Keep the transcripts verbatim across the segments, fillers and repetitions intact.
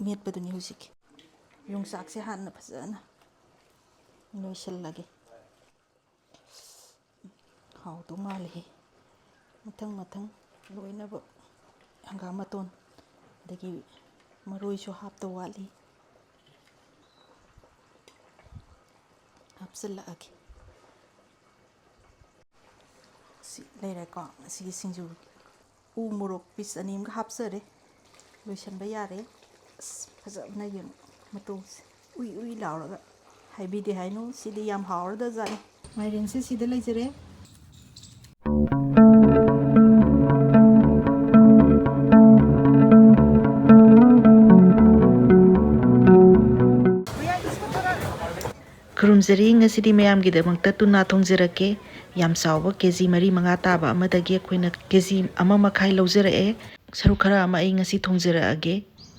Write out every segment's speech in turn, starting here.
ꯃꯦꯠꯄꯗꯨꯅꯤ ꯍꯧꯖꯤꯛꯀꯤ꯫ ꯌꯣꯡꯆꯥꯛꯁꯦ ꯍꯥꯟꯅ ꯐꯖꯅ ꯅꯣꯏꯁꯤꯜꯂꯒꯦ꯫ ꯍꯥꯎꯗꯧ ꯃꯥꯜꯂꯦꯍꯦ꯫ ꯃꯊꯪ ꯃꯊꯪ ꯂꯣꯏꯅꯃꯛ ꯍꯪꯒꯥꯝ ꯃꯇꯣꯟ, ꯑꯗꯒꯤ ꯃꯔꯣꯏꯁꯨ ꯍꯥꯞꯇꯧ ꯋꯥꯠꯂꯤ꯫ ꯍꯥꯞꯆꯤꯜꯂꯛꯑꯒꯦ꯫ ꯁꯤ ꯂꯩꯔꯦꯀꯣ꯫ ꯑꯁꯤꯒꯤ ꯁꯤꯡꯖꯨ ꯎ ꯃꯣꯔꯣꯛ ꯄꯤꯁ ꯑꯅꯤ ꯑꯃꯒ ꯍꯥꯞꯆꯔꯦ꯫ ꯂꯣꯏꯁꯤꯟꯕ ꯌꯥꯔꯦ꯫ ꯑꯁ, ꯐꯖꯕꯅ ꯌꯦꯡꯉꯨ ꯃꯇꯣꯡꯁꯦ꯫ ꯎꯏ ꯎꯏ ꯂꯥꯎꯔꯒ꯫ ꯍꯥꯏꯕꯤꯗꯦ ꯍꯥꯏꯅꯨ, ꯁꯤꯗꯤ ꯌꯥꯝ ꯍꯥꯎꯔꯗꯖꯥꯠꯅꯤ꯫ ꯃꯥꯏꯔꯦꯟꯁꯦ ꯁꯤꯗ ꯂꯩꯖꯔꯦ꯫ ꯈꯨꯔꯨꯝꯖꯔꯤ, ꯉꯁꯤꯗꯤ ꯃꯌꯥꯝꯒꯤꯗꯃꯛꯇ ꯇꯨꯅꯥ ꯊꯣꯡꯖꯔꯛꯀꯦ꯫ ꯌꯥꯝ ꯆꯥꯎꯕ ꯀꯦ ꯖꯤ ꯃꯔꯤ ꯃꯉꯥ ꯇꯥꯕ ꯑꯃꯗꯒꯤ ꯑꯩꯈꯣꯏꯅ ꯀꯦ ꯖꯤ ꯑꯃ ꯃꯈꯥꯏ ꯂꯧꯖꯔꯛꯑꯦ꯫ ꯁꯔꯨꯛ ꯈꯔ ꯑꯃ ꯑꯩ ꯉꯁꯤ ꯊꯣꯡꯖꯔꯛꯑꯒꯦ꯫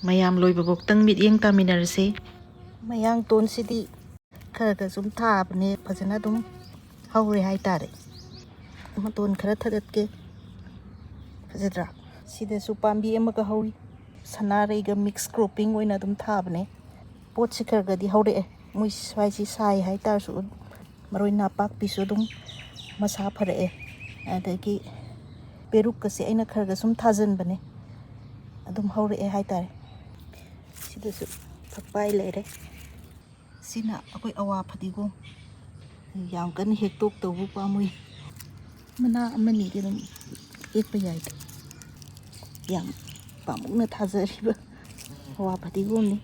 ꯃꯌꯥꯝ ꯂꯣꯏꯕꯐꯥꯎꯇꯪ ꯃꯤꯠꯌꯦꯡ ꯇꯥꯃꯤꯟꯅꯔꯁꯦ꯫ ꯃꯌꯥꯡ ꯇꯣꯟꯁꯤꯗꯤ ꯈꯔ ꯈꯔ ꯁꯨꯝ ꯊꯥꯕꯅꯦ, ꯐꯖꯅ ꯑꯗꯨꯝ ꯍꯧꯔꯦ ꯍꯥꯏꯇꯥꯔꯦ꯫ ꯃꯇꯣꯟ ꯈꯔ ꯊꯥꯗꯠꯀꯦ꯫ ꯐꯖꯗ꯭ꯔꯥ? ꯁꯤꯗꯁꯨ ꯄꯥꯝꯕꯤ ꯑꯃꯒ ꯍꯧꯔꯤ꯫ ꯁꯅꯥꯔꯩꯒ ꯃꯤꯛꯁ ꯀ꯭ꯔꯣꯞꯄꯤꯡ ꯑꯣꯏꯅ ꯑꯗꯨꯝ ꯊꯥꯕꯅꯦ꯫ ꯄꯣꯠꯁꯤ ꯈꯔ ꯈꯔꯗꯤ ꯍꯧꯔꯛꯑꯦ꯫ ꯃꯣꯏ ꯁ꯭ꯋꯥꯏꯁꯤ ꯁꯥꯏ ꯍꯥꯏꯇꯥꯔꯁꯨ ꯃꯔꯣꯏ ꯅꯥꯄꯥꯛꯄꯤꯁꯨ ꯑꯗꯨꯝ ꯃꯁꯥ ꯐꯔꯛꯑꯦ꯫ ꯑꯗꯒꯤ ꯄꯦꯔꯨꯛꯀꯁꯦ ꯑꯩꯅ ꯈꯔ ꯈꯔ ꯁꯨꯝ ꯊꯥꯖꯤꯟꯕꯅꯦ, ꯑꯗꯨꯝ ꯍꯧꯔꯛꯑꯦ ꯍꯥꯏꯇꯥꯔꯦ꯫ ꯁꯤꯗꯁꯨ ꯐꯛꯄꯥꯏ ꯂꯩꯔꯦ꯫ ꯁꯤꯅ ꯑꯩꯈꯣꯏ ꯑꯋꯥ ꯐꯗꯤꯒꯣꯝ꯫ ꯌꯥꯝ ꯀꯟꯅ ꯍꯦꯛꯇꯣꯛꯇꯧꯕ ꯄꯥꯝꯃꯨꯏ꯫ ꯃꯅꯥ ꯑꯃꯅꯤꯗꯤ ꯑꯗꯨꯝ ꯍꯦꯛꯄ ꯌꯥꯏꯗ꯫ ꯌꯥꯝ ꯄꯥꯝꯃꯨꯅ ꯊꯥꯖꯔꯤꯕ ꯑꯋꯥ ꯐꯗꯤꯒꯣꯝꯅꯤ꯫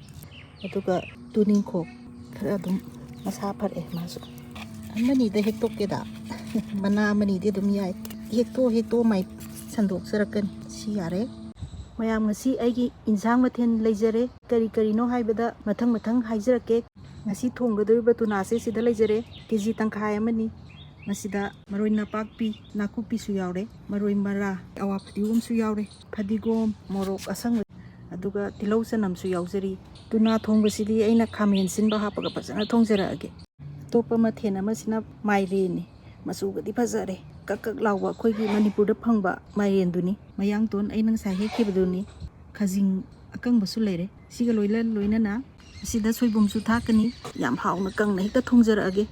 ꯑꯗꯨꯒ ꯇꯨꯅꯤꯡꯈꯣꯛ ꯈꯔ ꯑꯗꯨꯝ ꯃꯁꯥ ꯐꯔꯛꯑꯦ ꯃꯥꯁꯨ꯫ ꯑꯃꯅꯤꯗ ꯍꯦꯛꯇꯣꯛꯀꯦꯗ꯫ ꯃꯅꯥ ꯑꯃꯅꯤꯗꯤ ꯑꯗꯨꯝ ꯌꯥꯏ꯫ ꯍꯦꯛꯇꯣꯛ ꯍꯦꯛꯇꯣꯛ ꯃꯥꯏ ꯁꯟꯗꯣꯛꯆꯔꯛꯀꯅꯤ꯫ ꯁꯤ ꯌꯥꯔꯦ꯫ ꯃꯌꯥꯝ, ꯉꯁꯤ ꯑꯩꯒꯤ ꯏꯟꯁꯥꯡ ꯃꯊꯦꯜ ꯂꯩꯖꯔꯦ꯫ ꯀꯔꯤ ꯀꯔꯤꯅꯣ ꯍꯥꯏꯕꯗ ꯃꯊꯪ ꯃꯊꯪ ꯍꯥꯏꯖꯔꯛꯀꯦ꯫ ꯉꯁꯤ ꯊꯣꯡꯒꯗꯧꯔꯤꯕ ꯇꯨꯅꯥꯁꯦ ꯁꯤꯗ ꯂꯩꯖꯔꯦ꯫ ꯀꯦ ꯖꯤ ꯇꯪꯈꯥꯏ ꯑꯃꯅꯤ꯫ ꯃꯁꯤꯗ ꯃꯔꯣꯏ ꯅꯄꯥꯛꯄꯤ, ꯅꯥꯀꯨꯞꯄꯤꯁꯨ ꯌꯥꯎꯔꯦ, ꯃꯔꯣꯏ ꯃꯔꯥ, ꯑꯋꯥ ꯐꯗꯤꯒꯣꯝꯁꯨ ꯌꯥꯎꯔꯦ, ꯐꯗꯤꯒꯣꯝ, ꯃꯣꯔꯣꯛ ꯑꯁꯪꯕ, ꯑꯗꯨꯒ ꯇꯤꯜꯍꯧ ꯆꯅꯝꯁꯨ ꯌꯥꯎꯖꯔꯤ꯫ ꯇꯨꯅꯥ ꯊꯣꯡꯕꯁꯤꯗꯤ ꯑꯩꯅ ꯈꯥꯃꯦꯟ ꯑꯁꯤꯟꯕ ꯍꯥꯞꯄꯒ ꯐꯖꯅ ꯊꯣꯡꯖꯔꯛꯑꯒꯦ꯫ ꯑꯇꯣꯞꯄ ꯃꯊꯦꯜ ꯑꯃꯁꯤꯅ ꯃꯥꯏꯔꯦꯟꯅꯤ꯫ ꯃꯆꯨꯒꯗꯤ ꯐꯖꯔꯦ꯫ ꯀꯛ ꯀꯛ ꯂꯥꯎꯕ ꯑꯩꯈꯣꯏꯒꯤ ꯃꯅꯤꯄꯨꯔꯗ ꯐꯪꯕ ꯃꯥꯏꯔꯦꯟꯗꯨꯅꯤ꯫ ꯃꯌꯥꯡꯇꯣꯟ ꯑꯩꯅ ꯉꯁꯥꯏ ꯍꯦꯛꯈꯤꯕꯗꯨꯅꯤ꯫ ꯈꯖꯤꯡ ꯑꯀꯪꯕꯁꯨ ꯂꯩꯔꯦ꯫ ꯁꯤꯒ ꯂꯣꯏꯅ ꯂꯣꯏꯅꯅ ꯑꯁꯤꯗ ꯁꯣꯏꯕꯨꯝꯁꯨ ꯊꯥꯛꯀꯅꯤ꯫ ꯌꯥꯝ ꯍꯥꯎꯅ ꯀꯪꯅ ꯍꯦꯛꯇ ꯊꯣꯡꯖꯔꯛꯑꯒꯦ꯫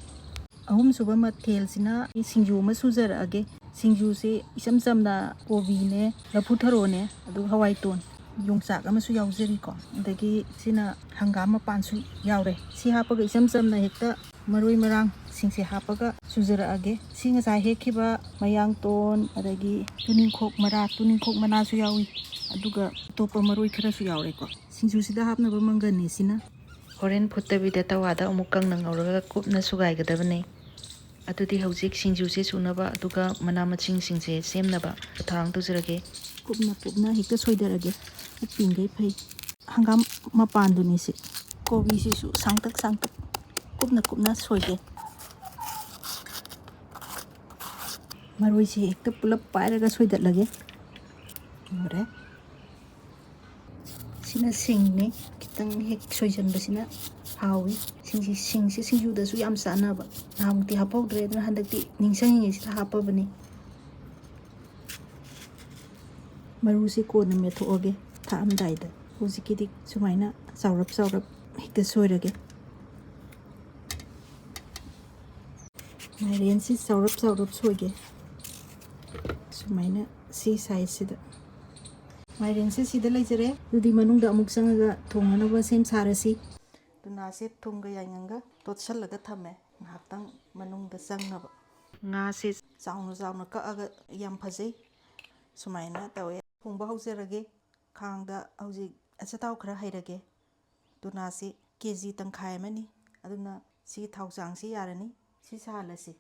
ꯑꯍꯨꯝꯁꯨꯕ ꯃꯊꯦꯜꯁꯤꯅ ꯁꯤꯡꯖꯨ ꯑꯃ ꯁꯨꯖꯔꯛꯑꯒꯦ꯫ ꯁꯤꯡꯖꯨꯁꯦ ꯏꯆꯝ ꯆꯝꯅ ꯀꯣꯕꯤꯅꯦ, ꯂꯐꯨ ꯊꯔꯣꯅꯦ, ꯑꯗꯨꯒ ꯍꯋꯥꯏꯇꯣꯟ, ꯌꯣꯡꯆꯥꯛ ꯑꯃꯁꯨ ꯌꯥꯎꯖꯔꯤꯀꯣ꯫ ꯑꯗꯒꯤ ꯁꯤꯅ ꯍꯪꯒꯥꯝ ꯃꯄꯥꯟꯁꯨ ꯌꯥꯎꯔꯦ꯫ ꯁꯤ ꯍꯥꯞꯄꯒ ꯏꯆꯝ ꯆꯝꯅ ꯍꯦꯛꯇ ꯃꯔꯣꯏ ꯃꯔꯥꯡꯁꯤꯡꯁꯦ ꯍꯥꯞꯄꯒ ꯁꯨꯖꯔꯛꯑꯒꯦ꯫ ꯁꯤ ꯉꯁꯥꯏ ꯍꯦꯛꯈꯤꯕ ꯃꯌꯥꯡꯇꯣꯟ, ꯑꯗꯒꯤ ꯇꯨꯅꯤꯡꯈꯣꯛ ꯃꯔꯥ, ꯇꯨꯅꯤꯡꯈꯣꯛ ꯃꯅꯥꯁꯨ ꯌꯥꯎꯏ, ꯑꯗꯨꯒ ꯑꯇꯣꯞꯄ ꯃꯔꯣꯏ ꯈꯔꯁꯨ ꯌꯥꯎꯔꯦꯀꯣ꯫ ꯁꯤꯡꯖꯨꯁꯤꯗ ꯍꯥꯞꯅꯕ ꯃꯪꯒꯟꯅꯤ ꯁꯤꯅ꯫ ꯍꯣꯔꯦꯟ ꯐꯨꯠꯇꯕꯤꯗ ꯇꯋꯥꯗ ꯑꯃꯨꯛ ꯀꯪꯅ ꯉꯧꯔꯒ ꯀꯨꯞꯅ ꯁꯨꯒꯥꯏꯒꯗꯕꯅꯤ꯫ ꯑꯗꯨꯗꯤ ꯍꯧꯖꯤꯛ ꯁꯤꯡꯖꯨꯁꯦ ꯁꯨꯅꯕ ꯑꯗꯨꯒ ꯃꯅꯥ ꯃꯁꯤꯡꯁꯤꯡꯁꯦ ꯁꯦꯝꯅꯕ ꯊꯧꯔꯥꯡ ꯇꯧꯖꯔꯒꯦ꯫ ꯀꯨꯞꯅ ꯀꯨꯞꯅ ꯍꯦꯛꯇ ꯁꯣꯏꯗꯔꯒꯦ꯫ ꯀꯨꯞꯄꯤꯈꯩ ꯐꯩ꯫ ꯍꯪꯒꯥꯝ ꯃꯄꯥꯟꯗꯨꯅꯤ ꯁꯤ꯫ ꯀꯣꯕꯤꯁꯤꯁꯨ ꯁꯥꯡꯇꯛ ꯁꯥꯡꯇꯛ ꯀꯨꯞꯅ ꯀꯨꯞꯅ ꯁꯣꯏꯒꯦ꯫ ꯃꯔꯣꯏꯁꯤ ꯍꯦꯛꯇ ꯄꯨꯂꯞ ꯄꯥꯏꯔꯒ ꯁꯣꯏꯗꯠꯂꯒꯦ꯫ ꯂꯣꯏꯔꯦ꯫ ꯁꯤꯅ ꯁꯤꯡꯅꯤ꯫ ꯈꯤꯇꯪ ꯍꯦꯛ ꯁꯣꯏꯖꯟꯕꯁꯤꯅ ꯍꯥꯎꯏ꯫ ꯁꯤꯡꯁꯤ, ꯁꯤꯡꯁꯤ ꯁꯤꯡꯖꯨꯗꯁꯨ ꯌꯥꯝ ꯆꯥꯟꯅꯕ꯫ ꯅꯍꯥꯟꯃꯨꯛꯇꯤ ꯍꯥꯞꯍꯧꯗ꯭ꯔꯦ, ꯑꯗꯨꯅ ꯍꯟꯗꯛꯇꯤ ꯅꯤꯡꯁꯤꯡꯉꯤꯉꯩꯁꯤꯗ ꯍꯥꯞꯄꯕꯅꯤ꯫ ꯃꯔꯨꯁꯤ ꯀꯣꯟꯅ ꯃꯦꯠꯊꯣꯛꯑꯒꯦ ꯊꯥꯛꯑꯝꯗꯥꯏꯗ꯫ ꯍꯧꯖꯤꯛꯀꯤꯗꯤ ꯁꯨꯃꯥꯏꯅ ꯆꯥꯎꯔꯞ ꯆꯥꯎꯔꯞ ꯍꯦꯛꯇ ꯁꯣꯏꯔꯒꯦ꯫ ꯃꯥꯏꯔꯦꯟꯁꯤ ꯆꯥꯎꯔꯞ ꯆꯥꯎꯔꯞ ꯁꯣꯏꯒꯦ꯫ ꯁꯨꯃꯥꯏꯅ ꯁꯤ ꯁꯥꯏꯖꯁꯤꯗ꯫ ꯃꯥꯏꯔꯦꯟꯁꯤ ꯁꯤꯗ ꯂꯩꯖꯔꯦ꯫ ꯑꯗꯨꯗꯤ ꯃꯅꯨꯡꯗ ꯑꯃꯨꯛ ꯆꯪꯉꯒ ꯊꯣꯡꯅꯅꯕ ꯁꯦꯝ ꯁꯥꯔꯁꯤ꯫ ꯇꯨꯅꯥꯁꯦ ꯊꯨꯝꯒ ꯌꯥꯏꯉꯪꯒ ꯇꯣꯠꯁꯜꯂꯒ ꯊꯝꯃꯦ, ꯉꯥꯏꯍꯥꯛꯇꯪ ꯃꯅꯨꯡꯗ ꯆꯪꯅꯕ꯫ ꯉꯥꯁꯦ ꯆꯥꯎꯅ ꯆꯥꯎꯅ ꯀꯛꯑꯒ ꯌꯥꯝ ꯐꯖꯩ꯫ ꯁꯨꯃꯥꯏꯅ ꯇꯧꯋꯦ꯫ ꯊꯣꯡꯕ ꯍꯧꯖꯔꯒꯦ꯫ ꯈꯥꯡꯗ ꯍꯧꯖꯤꯛ ꯑꯆꯥꯊꯥꯎ ꯈꯔ ꯍꯩꯔꯒꯦ꯫ ꯇꯨꯅꯥꯁꯤ ꯀꯦ ꯖꯤ ꯇꯪꯈꯥꯏ ꯑꯃꯅꯤ, ꯑꯗꯨꯅ ꯁꯤ ꯊꯥꯎ ꯆꯥꯡꯁꯤ ꯌꯥꯔꯅꯤ꯫ ꯁꯤ ꯁꯥꯍꯜꯂꯁꯤ꯫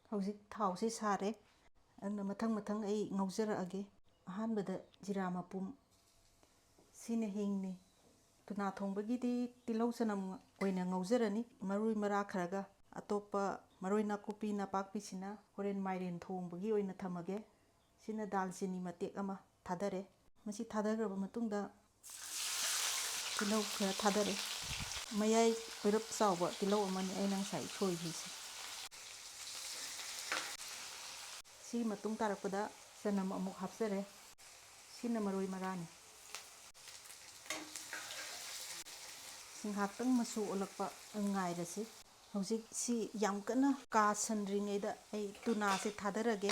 ꯍꯧꯖꯤꯛ ꯊꯥꯎꯁꯤ ꯁꯥꯔꯦ, ꯑꯗꯨꯅ ꯃꯊꯪ ꯃꯊꯪ ꯑꯩ ꯉꯧꯖꯔꯛꯑꯒꯦ꯫ ꯑꯍꯥꯟꯕꯗ ꯖꯤꯔꯥ ꯃꯄꯨꯝ, ꯁꯤꯅ ꯍꯤꯡꯅꯤ꯫ ꯇꯨꯅꯥ ꯊꯣꯡꯕꯒꯤꯗꯤ ꯇꯤꯜꯍꯧ ꯆꯅꯝ ꯑꯣꯏꯅ ꯉꯧꯖꯔꯅꯤ, ꯃꯔꯣꯏ ꯃꯔꯥ ꯈꯔꯒ꯫ ꯑꯇꯣꯞꯄ ꯃꯔꯣꯏ ꯅꯥꯀꯨꯞꯄꯤ ꯅꯄꯥꯛꯄꯤꯁꯤꯅ ꯍꯣꯔꯦꯟ ꯃꯥꯏꯔꯦꯟ ꯊꯣꯡꯕꯒꯤ ꯑꯣꯏꯅ ꯊꯝꯃꯒꯦ꯫ ꯁꯤꯅ ꯗꯥꯜꯆꯤꯅꯤ ꯃꯇꯦꯛ ꯑꯃ ꯊꯥꯗꯔꯦ꯫ ꯃꯁꯤ ꯊꯥꯗꯈ꯭ꯔꯕ ꯃꯇꯨꯡꯗ ꯇꯤꯜꯍꯧ ꯈꯔ ꯊꯥꯗꯔꯦ꯫ ꯃꯌꯥꯏ ꯑꯣꯏꯔꯞ ꯆꯥꯎꯕ ꯇꯤꯜꯍꯧ ꯑꯃꯅꯤ ꯑꯩꯅ ꯉꯁꯥꯏ ꯁꯣꯏꯈ꯭ꯔꯤꯁꯦ꯫ ꯁꯤ ꯃꯇꯨꯡ ꯇꯥꯔꯛꯄꯗ ꯆꯅꯝ ꯑꯃꯨꯛ ꯍꯥꯞꯆꯔꯦ꯫ ꯁꯤꯅ ꯃꯔꯣꯏ ꯃꯔꯥꯅꯤ꯫ ꯉꯥꯏꯍꯥꯛꯇꯪ ꯃꯆꯨ ꯑꯣꯜꯂꯛꯄ ꯉꯥꯏꯔꯁꯤ꯫ ꯍꯧꯖꯤꯛ ꯁꯤ ꯌꯥꯝ ꯀꯟꯅ ꯀꯥꯁꯟꯗ꯭ꯔꯤꯉꯩꯗ ꯑꯩ ꯇꯨꯅꯥꯁꯦ ꯊꯥꯗꯔꯒꯦ꯫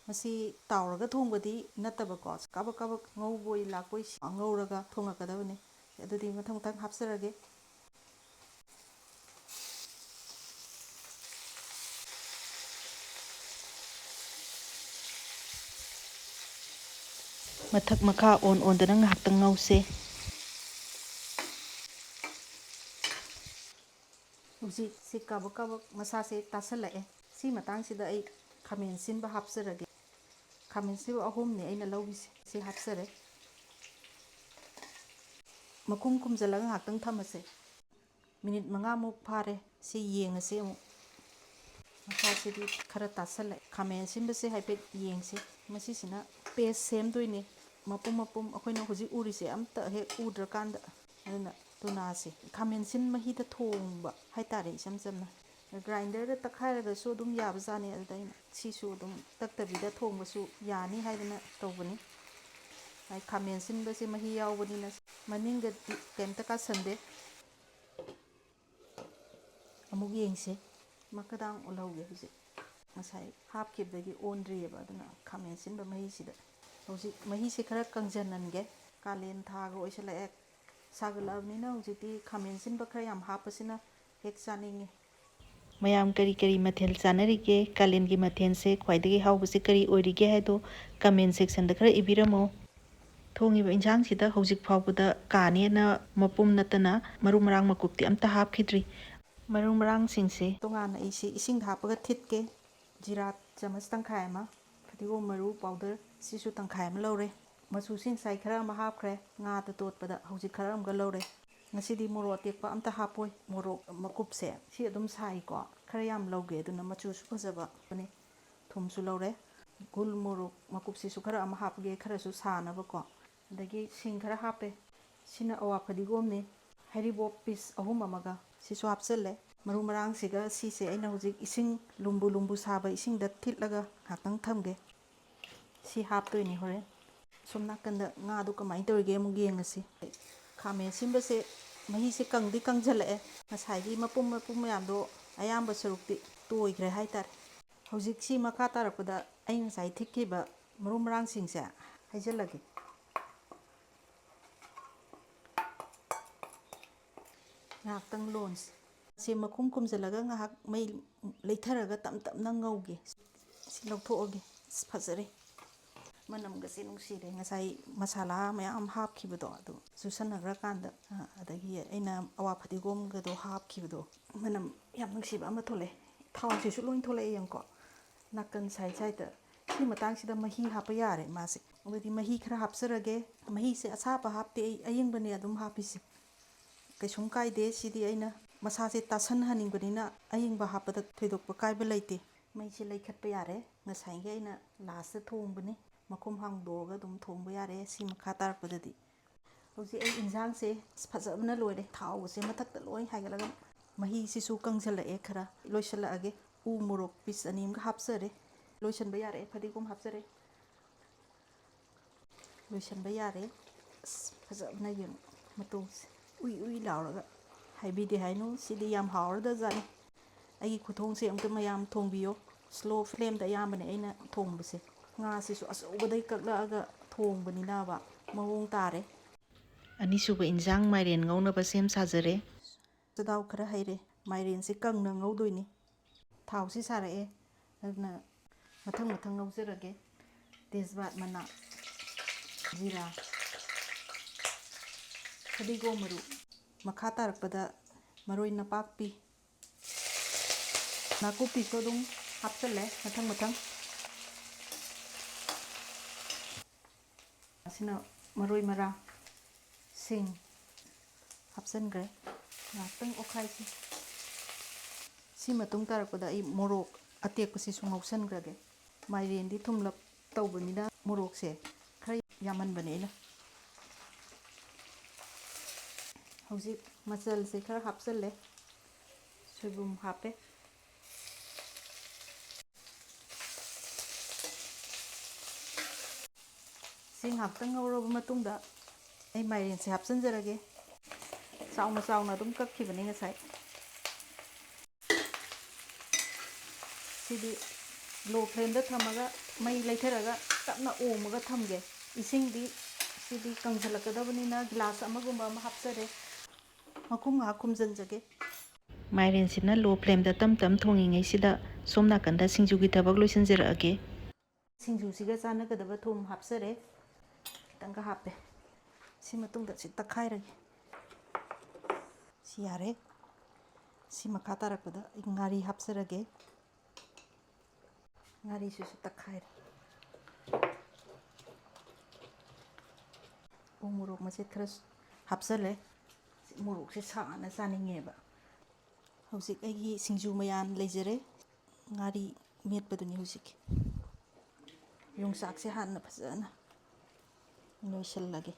ꯃꯁꯤ ꯇꯥꯎꯔꯒ ꯊꯣꯡꯕꯗꯤ ꯅꯠꯇꯕꯀꯣ, ꯀꯥꯕꯛ ꯀꯥꯕꯛ ꯉꯧꯕꯣꯏ ꯂꯥꯛꯄꯣꯏ ꯉꯧꯔꯒ ꯊꯣꯡꯉꯛꯀꯗꯕꯅꯤ꯫ ꯑꯗꯨꯗꯤ ꯃꯊꯪ ꯃꯊꯪ ꯍꯥꯞꯆꯔꯒꯦ꯫ ꯃꯊꯛ ꯃꯈꯥ ꯑꯣꯟ ꯑꯣꯟꯗꯅ ꯉꯥꯏꯍꯥꯛꯇꯪ ꯉꯧꯁꯦ꯫ ꯍꯧꯖꯤꯛ ꯁꯤ ꯀꯥꯕꯛ ꯀꯥꯕꯛ ꯃꯁꯥꯁꯦ ꯇꯥꯁꯜꯂꯛꯑꯦ꯫ ꯁꯤ ꯃꯇꯥꯡꯁꯤꯗ ꯑꯩ ꯈꯥꯃꯦꯟ ꯑꯁꯤꯟꯕ ꯍꯥꯞꯆꯔꯒꯦ꯫ ꯈꯥꯃꯦꯟ ꯑꯁꯤꯟꯕ ꯑꯍꯨꯝꯅꯦ ꯑꯩꯅ ꯂꯧꯔꯤꯁꯦ꯫ ꯁꯤ ꯍꯥꯞꯆꯔꯦ꯫ ꯃꯈꯨꯝ ꯈꯨꯝꯖꯤꯜꯂꯒ ꯉꯥꯏꯍꯥꯛꯇꯪ ꯊꯝꯃꯁꯦ꯫ ꯃꯤꯅꯤꯠ ꯃꯉꯥꯃꯨꯛ ꯐꯥꯔꯦ꯫ ꯁꯤ ꯌꯦꯡꯉꯁꯤ ꯑꯃꯨꯛ꯫ ꯃꯁꯥꯁꯤꯗꯤ ꯈꯔ ꯇꯥꯁꯜꯂꯦ꯫ ꯈꯥꯃꯦꯟ ꯑꯁꯤꯟꯕꯁꯦ ꯍꯥꯏꯐꯦꯠ ꯌꯦꯡꯁꯤ꯫ ꯃꯁꯤꯁꯤꯅ paste ꯁꯦꯝꯗꯣꯏꯅꯦ꯫ ꯃꯄꯨꯝ ꯃꯄꯨꯝ ꯑꯩꯈꯣꯏꯅ ꯍꯧꯖꯤꯛ ꯎꯔꯤꯁꯦ ꯑꯝꯇ ꯍꯦꯛ ꯎꯗ꯭ꯔꯀꯥꯟꯗ꯫ ꯑꯗꯨꯅ ꯇꯨꯅꯥꯁꯦ ꯈꯥꯃꯦꯟ ꯑꯁꯤꯟ ꯃꯍꯤꯗ ꯊꯣꯡꯕ ꯍꯥꯏꯇꯥꯔꯦ, ꯏꯆꯝ ꯆꯝꯅ꯫ Grinderꯗ ꯇꯛꯈꯥꯏꯔꯒꯁꯨ ꯑꯗꯨꯝ ꯌꯥꯕꯖꯥꯠꯅꯤ꯫ ꯑꯗꯨꯗ ꯑꯩꯅ ꯁꯤꯁꯨ ꯑꯗꯨꯝ ꯇꯛꯇꯕꯤꯗ ꯊꯣꯡꯕꯁꯨ ꯌꯥꯅꯤ ꯍꯥꯏꯗꯅ ꯇꯧꯕꯅꯤ꯫ ꯍꯥꯏ, ꯈꯥꯃꯦꯟ ꯑꯁꯤꯟꯕꯁꯦ ꯃꯍꯤ ꯌꯥꯎꯕꯅꯤꯅ ꯃꯅꯤꯡꯗꯗꯤ ꯀꯩꯝꯇ ꯀꯥꯁꯟꯗꯦ꯫ ꯑꯃꯨꯛ ꯌꯦꯡꯁꯦ꯫ ꯃꯈꯥꯗꯥꯡ ꯑꯣꯜꯍꯧꯒꯦ ꯍꯧꯖꯤꯛ꯫ ꯉꯁꯥꯏ ꯍꯥꯞꯈꯤꯕꯗꯒꯤ ꯑꯣꯟꯗ꯭ꯔꯤꯑꯕ, ꯑꯗꯨꯅ ꯈꯥꯃꯦꯟ ꯑꯁꯤꯟꯕ ꯃꯍꯤꯁꯤꯗ꯫ ꯍꯧꯖꯤꯛ ꯃꯍꯤꯁꯦ ꯈꯔ ꯀꯪꯖꯟꯍꯟꯒꯦ꯫ ꯀꯥꯂꯦꯟ ꯊꯥꯒ ꯑꯣꯏꯁꯜꯂꯛꯑꯦ꯫ ꯁꯥꯒꯠꯂꯛꯑꯕꯅꯤꯅ ꯍꯧꯖꯤꯛꯇꯤ ꯈꯥꯃꯦꯟ ꯑꯁꯤꯟꯕ ꯈꯔ ꯌꯥꯝ ꯍꯥꯞꯄꯁꯤꯅ ꯍꯦꯛ ꯆꯥꯅꯤꯡꯉꯤ꯫ ꯃꯌꯥꯝ ꯀꯔꯤ ꯀꯔꯤ ꯃꯊꯦꯜ ꯆꯥꯅꯔꯤꯒꯦ? ꯀꯥꯂꯦꯟꯒꯤ ꯃꯊꯦꯜꯁꯦ ꯈ꯭ꯋꯥꯏꯗꯒꯤ ꯍꯥꯎꯕꯁꯦ ꯀꯔꯤ ꯑꯣꯏꯔꯤꯒꯦ ꯍꯥꯏꯗꯣ comment sectionꯗ ꯈꯔ ꯏꯕꯤꯔꯝꯃꯣ꯫ ꯊꯣꯡꯉꯤꯕ ꯏꯟꯁꯥꯡꯁꯤꯗ ꯍꯧꯖꯤꯛ ꯐꯥꯎꯕꯗ ꯀꯥꯅꯦꯅ ꯃꯄꯨꯝ ꯅꯠꯇꯅ ꯃꯔꯨ ꯃꯔꯥꯡ ꯃꯀꯨꯞꯇꯤ ꯑꯝꯇ ꯍꯥꯞꯈꯤꯗ꯭ꯔꯤ꯫ ꯃꯔꯨ ꯃꯔꯥꯡꯁꯤꯡꯁꯦ ꯇꯣꯉꯥꯟꯅ ꯑꯩꯁꯤ ꯏꯁꯤꯡꯗ ꯍꯥꯞꯄꯒ ꯊꯤꯠꯀꯦ꯫ ꯖꯤꯔꯥ ꯆꯥꯃꯁ ꯇꯪꯈꯥꯏ ꯑꯃ, ꯐꯗꯤꯒꯣꯝ ꯃꯔꯨ powder ꯁꯤꯁꯨ ꯇꯪꯈꯥꯏ ꯑꯃ ꯂꯧꯔꯦ꯫ ꯃꯆꯨꯁꯤ ꯉꯁꯥꯏ ꯈꯔ ꯑꯃ ꯍꯥꯞꯈ꯭ꯔꯦ, ꯉꯥꯗ ꯇꯣꯠꯄꯗ ꯍꯧꯖꯤꯛ ꯈꯔ ꯑꯃꯒ ꯂꯧꯔꯦ꯫ ꯉꯁꯤꯗꯤ ꯃꯣꯔꯣꯛ ꯑꯇꯦꯛꯄ ꯑꯝꯇ ꯍꯥꯞꯄꯣꯏ꯫ ꯃꯣꯔꯣꯛ ꯃꯀꯨꯞꯁꯦ ꯁꯤ ꯑꯗꯨꯝ ꯁꯥꯏꯀꯣ, ꯈꯔ ꯌꯥꯝ ꯂꯧꯒꯦ, ꯑꯗꯨꯅ ꯃꯆꯨꯁꯨ ꯐꯖꯕꯅꯤ꯫ ꯊꯨꯝꯁꯨ ꯂꯧꯔꯦ꯫ ꯒꯨꯜ ꯃꯣꯔꯣꯛ ꯃꯀꯨꯞꯁꯤꯁꯨ ꯈꯔ ꯑꯃ ꯍꯥꯞꯄꯒꯦ, ꯈꯔꯁꯨ ꯁꯥꯅꯕꯀꯣ꯫ ꯑꯗꯒꯤ ꯁꯤꯡ ꯈꯔ ꯍꯥꯞꯄꯦ꯫ ꯁꯤꯅ ꯑꯋꯥ ꯐꯗꯤꯒꯣꯝꯅꯤ꯫ ꯍꯩꯔꯤꯕꯣꯞ piece ꯑꯍꯨꯝ ꯑꯃꯒ ꯁꯤꯁꯨ ꯍꯥꯞꯆꯜꯂꯦ꯫ ꯃꯔꯨ ꯃꯔꯥꯡꯁꯤꯒ ꯁꯤꯁꯦ ꯑꯩꯅ ꯍꯧꯖꯤꯛ ꯏꯁꯤꯡ ꯂꯨꯝꯕꯨ ꯂꯨꯝꯕꯨ ꯁꯥꯕ ꯏꯁꯤꯡꯗ ꯊꯤꯠꯂꯒ ꯉꯥꯛꯇꯪ ꯊꯝꯒꯦ꯫ ꯁꯤ ꯍꯥꯞꯇꯣꯏꯅꯤ ꯍꯣꯔꯦꯟ꯫ ꯁꯣꯝ ꯅꯥꯀꯟꯗ ꯉꯥꯗꯣ ꯀꯃꯥꯏꯅ ꯇꯧꯔꯤꯒꯦ ꯑꯃꯨꯛ ꯌꯦꯡꯉꯁꯤ꯫ ꯈꯥꯃꯦꯟ ꯑꯁꯤꯟꯕꯁꯦ ꯃꯍꯤꯁꯦ ꯀꯪꯗꯤ ꯀꯪꯁꯤꯜꯂꯛꯑꯦ꯫ ꯉꯁꯥꯏꯒꯤ ꯃꯄꯨꯝ ꯃꯄꯨꯝ ꯃꯌꯥꯝꯗꯣ ꯑꯌꯥꯝꯕ ꯁꯔꯨꯛꯇꯤ ꯇꯣꯏꯈ꯭ꯔꯦ ꯍꯥꯏꯇꯥꯔꯦ꯫ ꯍꯧꯖꯤꯛꯁꯤ ꯃꯈꯥ ꯇꯥꯔꯛꯄꯗ ꯑꯩ ꯉꯁꯥꯏ ꯊꯤꯠꯈꯤꯕ ꯃꯔꯨ ꯃꯔꯥꯡꯁꯤꯡꯁꯦ ꯍꯩꯖꯤꯜꯂꯒꯦ꯫ ꯉꯥꯏꯍꯥꯛꯇꯪ ꯂꯣꯟꯁꯤ꯫ ꯁꯤ ꯃꯈꯨꯝ ꯈꯨꯝꯖꯤꯜꯂꯒ ꯉꯥꯏꯍꯥꯛ ꯃꯩ ꯂꯩꯊꯔꯒ ꯇꯞ ꯇꯞꯅ ꯉꯧꯒꯦ꯫ ꯁꯤ ꯂꯧꯊꯣꯛꯑꯒꯦ꯫ ꯑꯁ, ꯐꯖꯔꯦ꯫ ꯃꯅꯝꯒꯁꯦ ꯅꯨꯡꯁꯤꯔꯦ꯫ ꯉꯁꯥꯏ ꯃꯁꯥꯂꯥ ꯃꯌꯥꯝ ꯍꯥꯞꯈꯤꯕꯗꯣ ꯑꯗꯨ ꯆꯨꯁꯟꯅꯈ꯭ꯔꯀꯥꯟꯗ, ꯑ, ꯑꯗꯒꯤ ꯑꯩꯅ ꯑꯋꯥ ꯐꯗꯤꯒꯣꯝꯒꯗꯣ ꯍꯥꯞꯈꯤꯕꯗꯣ, ꯃꯅꯝ ꯌꯥꯝ ꯅꯨꯡꯁꯤꯕ ꯑꯃ ꯊꯣꯛꯂꯛꯑꯦ꯫ ꯊꯥꯎꯁꯤꯁꯨ ꯂꯣꯏ ꯊꯣꯛꯂꯛꯑꯦ, ꯌꯦꯡꯉꯨꯀꯣ꯫ ꯅꯥꯀꯟ ꯁꯥꯏꯠ ꯁꯥꯏꯠꯇ꯫ ꯁꯤ ꯃꯇꯥꯡꯁꯤꯗ ꯃꯍꯤ ꯍꯥꯞꯄ ꯌꯥꯔꯦ ꯃꯥꯁꯦ꯫ ꯑꯗꯨꯗꯤ ꯃꯍꯤ ꯈꯔ ꯍꯥꯞꯆꯔꯒꯦ꯫ ꯃꯍꯤꯁꯦ ꯑꯁꯥꯕ ꯍꯥꯞꯇꯦ ꯑꯩ, ꯑꯌꯤꯡꯕꯅꯦ ꯑꯗꯨꯝ ꯍꯥꯞꯄꯤꯁꯦ꯫ ꯀꯩꯁꯨꯝ ꯀꯥꯏꯗꯦ꯫ ꯁꯤꯗꯤ ꯑꯩꯅ ꯃꯁꯥꯁꯦ ꯇꯥꯁꯟꯍꯟꯅꯤꯡꯕꯅꯤꯅ ꯑꯌꯤꯡꯕ ꯍꯥꯞꯄꯗ ꯊꯣꯏꯗꯣꯛꯄ ꯀꯥꯏꯕ ꯂꯩꯇꯦ꯫ ꯃꯩꯁꯦ ꯂꯩꯈꯠꯄ ꯌꯥꯔꯦ꯫ ꯉꯁꯥꯏꯒꯤ ꯑꯩꯅ ꯂꯥꯁꯇ ꯊꯣꯡꯕꯅꯤ꯫ ꯃꯈꯨꯝ ꯍꯥꯡꯗꯣꯛꯑꯒ ꯑꯗꯨꯝ ꯊꯣꯡꯕ ꯌꯥꯔꯦ ꯁꯤ ꯃꯈꯥ ꯇꯥꯔꯛꯄꯗꯗꯤ꯫ ꯍꯧꯖꯤꯛ ꯑꯩ ꯏꯟꯁꯥꯡꯁꯦ ꯐꯖꯕꯅ ꯂꯣꯏꯔꯦ꯫ ꯊꯥꯎꯁꯦ ꯃꯊꯛꯇ ꯂꯣꯏ ꯍꯥꯏꯒꯠꯂꯒ ꯃꯍꯤꯁꯤꯁꯨ ꯀꯪꯁꯤꯜꯂꯛꯑꯦ ꯈꯔ꯫ ꯂꯣꯏꯁꯤꯜꯂꯛꯑꯒꯦ꯫ ꯎ ꯃꯣꯔꯣꯛ ꯄꯤꯁ ꯑꯅꯤ ꯑꯃꯒ ꯍꯥꯞꯆꯔꯦ꯫ ꯂꯣꯏꯁꯤꯟꯕ ꯌꯥꯔꯦ꯫ ꯐꯗꯤꯒꯣꯝ ꯍꯥꯞꯆꯔꯦ꯫ ꯂꯣꯏꯁꯤꯟꯕ ꯌꯥꯔꯦ꯫ ꯑꯁ, ꯐꯖꯕꯅ ꯌꯦꯡꯉꯨ ꯃꯇꯣꯡꯁꯦ꯫ ꯎꯏ ꯎꯏ ꯂꯥꯎꯔꯒ꯫ ꯍꯥꯏꯕꯤꯗꯦ ꯍꯥꯏꯅꯨ, ꯁꯤꯗꯤ ꯌꯥꯝ ꯍꯥꯎꯔꯗꯖꯥꯠꯅꯤ꯫ ꯑꯩꯒꯤ ꯈꯨꯊꯣꯡꯁꯦ ꯑꯝꯇ ꯃꯌꯥꯝ ꯊꯣꯡꯕꯤꯌꯣ꯫ ꯁ꯭ꯂꯣ ꯐ꯭ꯂꯦꯝꯗ ꯑꯌꯥꯝꯕꯅꯦ ꯑꯩꯅ ꯊꯣꯡꯕꯁꯦ꯫ ꯉꯥꯁꯤꯁꯨ ꯑꯆꯧꯕꯗꯩ ꯀꯛꯂꯛꯑꯒ ꯊꯣꯡꯕꯅꯤꯅꯕ ꯃꯑꯣꯡ ꯇꯥꯔꯦ꯫ ꯑꯅꯤꯁꯨꯕ ꯏꯟꯁꯥꯡ ꯃꯥꯏꯔꯦꯟ ꯉꯧꯅꯕ ꯁꯦꯝ ꯁꯥꯖꯔꯦ꯫ ꯆꯗꯥꯎ ꯈꯔ ꯍꯩꯔꯦ꯫ ꯃꯥꯏꯔꯦꯟꯁꯦ ꯀꯪꯅ ꯉꯧꯗꯣꯏꯅꯤ꯫ ꯊꯥꯎꯁꯤ ꯁꯥꯔꯛꯑꯦ꯫ ꯑꯗꯨꯅ ꯃꯊꯪ ꯃꯊꯪ ꯉꯧꯖꯔꯒꯦ꯫ ꯇꯦꯖꯄꯥꯠ ꯃꯅꯥ, ꯖꯤꯔꯥ, ꯐꯗꯤꯒꯣꯝ ꯃꯔꯨ, ꯃꯈꯥ ꯇꯥꯔꯛꯄꯗ ꯃꯔꯣꯏ ꯅꯄꯥꯛꯄꯤ, ꯅꯥꯀꯨꯞꯄꯤꯁꯨ ꯑꯗꯨꯝ ꯍꯥꯞꯆꯜꯂꯦ ꯃꯊꯪ ꯃꯊꯪ꯫ ꯑꯁꯤꯅ ꯃꯔꯣꯏ ꯃꯔꯥꯡ, ꯁꯤꯡ ꯍꯥꯞꯆꯤꯟꯈ꯭ꯔꯦ꯫ ꯉꯥꯏꯍꯥꯛꯇꯪ ꯑꯣꯠꯈꯥꯏꯁꯤ꯫ ꯁꯤ ꯃꯇꯨꯡ ꯇꯥꯔꯛꯄꯗ ꯑꯩ ꯃꯣꯔꯣꯛ ꯑꯇꯦꯛꯄꯁꯤꯁꯨ ꯉꯧꯁꯟꯈ꯭ꯔꯒꯦ꯫ ꯃꯥꯏꯔꯦꯟꯗꯤ ꯊꯨꯝꯂꯞ ꯇꯧꯕꯅꯤꯅ ꯃꯣꯔꯣꯛꯁꯦ ꯈꯔ ꯌꯥꯝꯍꯟꯕꯅꯦ ꯑꯩꯅ꯫ ꯍꯧꯖꯤꯛ ꯃꯆꯜꯁꯦ ꯈꯔ ꯍꯥꯞꯆꯜꯂꯦ꯫ ꯁꯣꯏꯕꯨꯝ ꯍꯥꯞꯄꯦ꯫ ꯁꯤ ꯉꯥꯏꯍꯥꯛꯇꯪ ꯉꯧꯔꯕ ꯃꯇꯨꯡꯗ ꯑꯩ ꯃꯥꯏꯔꯦꯟꯁꯦ ꯍꯥꯞꯆꯤꯟꯖꯔꯒꯦ꯫ ꯆꯥꯎꯅ ꯆꯥꯎꯅ ꯑꯗꯨꯝ ꯀꯛꯈꯤꯕꯅꯤ ꯉꯁꯥꯏ꯫ ꯁꯤꯗꯤ low flameꯗ ꯊꯝꯃꯒ ꯃꯩ ꯂꯩꯊꯔꯒ ꯇꯞꯅ ꯑꯣꯝꯃꯒ ꯊꯝꯒꯦ꯫ ꯏꯁꯤꯡꯗꯤ ꯁꯤꯗꯤ ꯀꯪꯁꯤꯜꯂꯛꯀꯗꯕꯅꯤꯅ glass ꯑꯃꯒꯨꯝꯕ ꯑꯃ ꯍꯥꯞꯆꯔꯦ꯫ ꯃꯈꯨꯝ ꯉꯥꯏꯍꯥꯛ ꯈꯨꯝꯖꯤꯟꯖꯒꯦ꯫ ꯃꯥꯏꯔꯦꯟꯁꯤꯅ low flameꯗ ꯇꯞ ꯇꯞ ꯊꯣꯡꯉꯤꯉꯩꯁꯤꯗ ꯁꯣꯝ ꯅꯥꯀꯟꯗ ꯁꯤꯡꯖꯨꯒꯤ ꯊꯕꯛ ꯂꯣꯏꯁꯤꯟꯖꯔꯛꯑꯒꯦ꯫ ꯁꯤꯡꯖꯨꯁꯤꯒ ꯆꯥꯟꯅꯒꯗꯕ ꯊꯨꯝ ꯍꯥꯞꯆꯔꯦ꯫ ꯈꯤꯇꯪꯒ ꯍꯥꯞꯄꯦ꯫ ꯁꯤ ꯃꯇꯨꯡꯗ ꯁꯤ ꯇꯛꯈꯥꯏꯔꯒꯦ꯫ ꯁꯤ ꯌꯥꯔꯦ꯫ ꯁꯤ ꯃꯈꯥ ꯇꯥꯔꯛꯄꯗ ꯑꯩ ꯉꯥꯔꯤ ꯍꯥꯞꯆꯔꯒꯦ꯫ ꯉꯥꯔꯤꯁꯤꯁꯨ ꯇꯛꯈꯥꯏꯔꯦ꯫ ꯎ ꯃꯣꯔꯣꯛ ꯃꯆꯦꯠ ꯈꯔ ꯍꯥꯞꯆꯜꯂꯦ꯫ ꯃꯣꯔꯣꯛꯁꯦ ꯁꯥꯅ ꯆꯥꯅꯤꯡꯉꯦꯕ꯫ ꯍꯧꯖꯤꯛ ꯑꯩꯒꯤ ꯁꯤꯡꯖꯨ ꯃꯌꯥꯟ ꯂꯩꯖꯔꯦ꯫ ꯉꯥꯔꯤ ꯃꯦꯠꯄꯗꯨꯅꯤ ꯍꯧꯖꯤꯛ꯫ ꯌꯣꯡꯆꯥꯛꯁꯦ ꯍꯥꯟꯅ ꯐꯖꯅ ꯅꯣꯏꯁꯤꯜꯂꯒꯦ꯫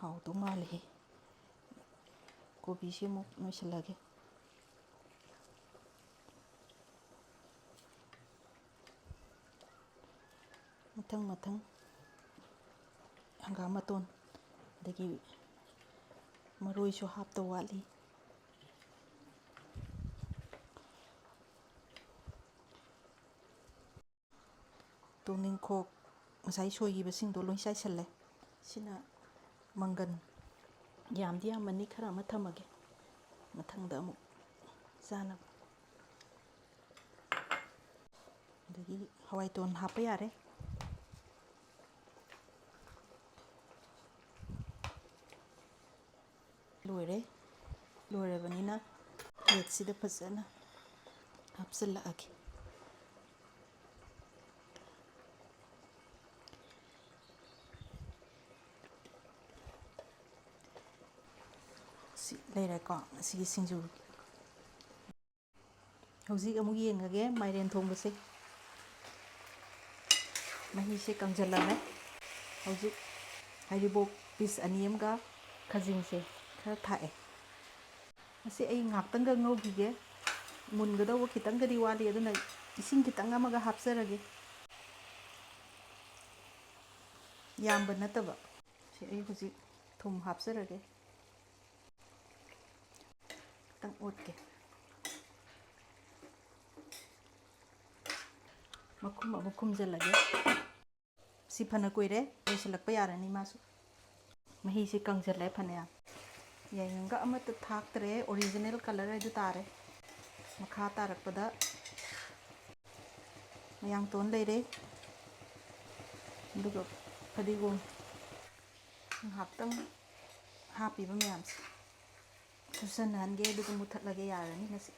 ꯍꯥꯎꯗꯧ ꯃꯥꯜꯂꯦꯍꯦ꯫ ꯀꯣꯕꯤꯁꯦ ꯑꯃꯨꯛ ꯅꯣꯏꯁꯤꯜꯂꯒꯦ꯫ ꯃꯊꯪ ꯃꯊꯪ ꯍꯪꯒꯥꯝ ꯃꯇꯣꯟ, ꯑꯗꯒꯤ ꯃꯔꯣꯏꯁꯨ ꯍꯥꯞꯇꯧ ꯋꯥꯠꯂꯤ꯫ ꯇꯨꯅꯤꯡꯈꯣꯛ ꯉꯁꯥꯏ ꯁꯣꯏꯈꯤꯕꯁꯤꯡꯗꯣ ꯂꯣꯏ ꯆꯥꯏꯁꯜꯂꯦ꯫ ꯁꯤꯅ ꯃꯪꯒꯟ ꯌꯥꯝꯗꯤ ꯌꯥꯝꯃꯅꯤ, ꯈꯔ ꯑꯃ ꯊꯝꯃꯒꯦ ꯃꯊꯪꯗ ꯑꯃꯨꯛ ꯆꯥꯅꯕ꯫ ꯑꯗꯒꯤ ꯍꯋꯥꯏ ꯇꯣꯟ ꯍꯥꯞꯄ ꯌꯥꯔꯦ꯫ ꯂꯣꯏꯔꯦ꯫ ꯂꯣꯏꯔꯕꯅꯤꯅ plateꯁꯤꯗ ꯐꯖꯅ ꯍꯥꯞꯆꯤꯜꯂꯛꯑꯒꯦ꯫ ꯁꯤ ꯂꯩꯔꯦꯀꯣ, ꯑꯁꯤꯒꯤ ꯁꯤꯡꯖꯨ꯫ ꯍꯧꯖꯤꯛ ꯑꯃꯨꯛ ꯌꯦꯡꯉꯒꯦ ꯃꯥꯏꯔꯦꯟ ꯊꯣꯡꯕꯁꯦ꯫ ꯃꯍꯤꯁꯦ ꯀꯪꯁꯤꯜꯂꯝꯃꯦ꯫ ꯍꯧꯖꯤꯛ ꯍꯩꯔꯤꯕꯣꯞ piece ꯑꯅꯤ ꯑꯃꯒ ꯈꯥꯖꯤꯡꯁꯦ ꯈꯔ ꯊꯥꯛꯑꯦ꯫ ꯃꯁꯤ ꯑꯩ ꯉꯥꯛꯇꯪꯒ ꯉꯧꯈꯤꯒꯦ꯫ ꯃꯨꯟꯒꯗꯧꯕ ꯈꯤꯇꯪꯒꯗꯤ ꯋꯥꯠꯂꯤ, ꯑꯗꯨꯅ ꯏꯁꯤꯡ ꯈꯤꯇꯪ ꯑꯃꯒ ꯍꯥꯞꯆꯔꯒꯦ꯫ ꯌꯥꯝꯕ ꯅꯠꯇꯕ꯫ ꯑꯩ ꯍꯧꯖꯤꯛ ꯊꯨꯝ ꯍꯥꯞꯆꯔꯒꯦ꯫ ꯈꯤꯇꯪ ꯑꯣꯠꯀꯦ꯫ ꯃꯈꯨꯝ ꯑꯃꯨꯛ ꯈꯨꯝꯖꯤꯜꯂꯒꯦ꯫ ꯁꯤ ꯐꯅ ꯀꯨꯏꯔꯦ, ꯂꯣꯏꯁꯤꯜꯂꯛꯄ ꯌꯥꯔꯅꯤ ꯃꯥꯁꯨ꯫ ꯃꯍꯤꯁꯤ ꯀꯪꯁꯤꯜꯂꯦ ꯐꯅꯌꯥꯝ꯫ ꯌꯥꯏꯉꯪꯒ ꯑꯃꯠꯇ ꯊꯥꯛꯇ꯭ꯔꯦ, original colour ꯍꯥꯏꯗꯨ ꯇꯥꯔꯦ꯫ ꯃꯈꯥ ꯇꯥꯔꯛꯄꯗ ꯃꯌꯥꯡꯇꯣꯟ ꯂꯩꯔꯦ, ꯑꯗꯨꯒ ꯐꯗꯤꯒꯣꯝ ꯉꯥꯏꯍꯥꯛꯇꯪ ꯍꯥꯞꯄꯤꯕ ꯃꯌꯥꯝꯁꯦ ꯆꯨꯁꯟꯅꯍꯟꯒꯦ, ꯑꯗꯨꯒ ꯃꯨꯊꯠꯂꯒꯦ꯫ ꯌꯥꯔꯅꯤ ꯉꯁꯤ꯫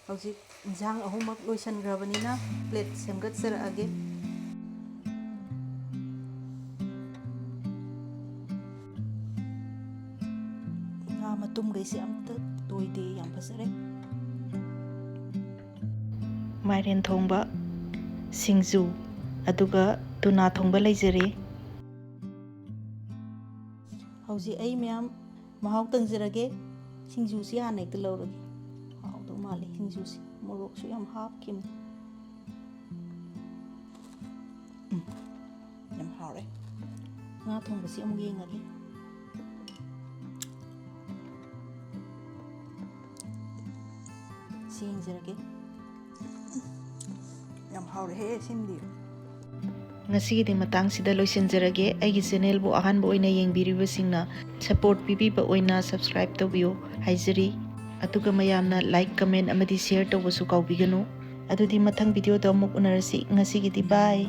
ꯍꯧꯖꯤꯛ ꯏꯟꯁꯥꯡ ꯑꯍꯨꯝꯃꯛ ꯂꯣꯏꯁꯟꯈ꯭ꯔꯕꯅꯤꯅ plate ꯁꯦꯝꯒꯠꯆꯔꯛꯑꯒꯦ꯫ ꯉꯥ ꯃꯇꯨꯝꯈꯩꯁꯦ ꯑꯝꯇ ꯇꯣꯏꯗꯦ, ꯌꯥꯝ ꯐꯖꯔꯦ꯫ ꯃꯥꯏꯔꯦꯟ ꯊꯣꯡꯕ, ꯁꯤꯡꯖꯨ, ꯑꯗꯨꯒ ꯇꯨꯅꯥ ꯊꯣꯡꯕ ꯂꯩꯖꯔꯦ꯫ ꯍꯧꯖꯤꯛ ꯑꯩ ꯃꯌꯥꯝ ꯃꯍꯥꯎ ꯇꯪꯖꯔꯒꯦ꯫ ꯁꯤꯡꯖꯨꯁꯤ ꯍꯥꯟꯅ ꯍꯦꯛꯇ ꯂꯧꯔꯒꯦ꯫ ꯍꯥꯎꯗꯧ ꯃꯥꯜꯂꯦ ꯁꯤꯡꯖꯨꯁꯤ꯫ ꯃꯣꯔꯣꯛꯁꯨ ꯌꯥꯝ ꯍꯥꯞꯈꯤꯕꯅꯤ꯫ ꯎꯝ, ꯌꯥꯝ ꯍꯥꯎꯔꯦ꯫ ꯉꯥ ꯊꯣꯡꯕꯁꯤ ꯑꯃꯨꯛ ꯌꯦꯡꯉꯒꯦ꯫ ꯁꯤ ꯌꯦꯡꯖꯔꯒꯦ꯫ ꯌꯥꯝ ꯍꯥꯎꯔꯦꯍꯦ ꯁꯤꯃꯗꯤ꯫ ꯉꯁꯤꯒꯤꯗꯤ ꯃꯇꯥꯡꯁꯤꯗ ꯂꯣꯏꯁꯤꯟꯖꯔꯒꯦ꯫ ꯑꯩꯒꯤ channelꯕꯨ ꯑꯍꯥꯟꯕ ꯑꯣꯏꯅ ꯌꯦꯡꯕꯤꯔꯤꯕꯁꯤꯡꯅ support ꯄꯤꯕꯤꯕ ꯑꯣꯏꯅ subscribe ꯇꯧꯕꯤꯌꯨ ꯍꯥꯏꯖꯔꯤ꯫ ꯑꯗꯨꯒ ꯃꯌꯥꯝꯅ like, comment ꯑꯃꯗꯤ share ꯇꯧꯕꯁꯨ ꯀꯥꯎꯕꯤꯒꯅꯨ꯫ ꯑꯗꯨꯗꯤ ꯃꯊꯪ videoꯗ ꯑꯃꯨꯛ ꯎꯅꯔꯁꯤ꯫ ꯉꯁꯤꯒꯤꯗꯤ bye꯫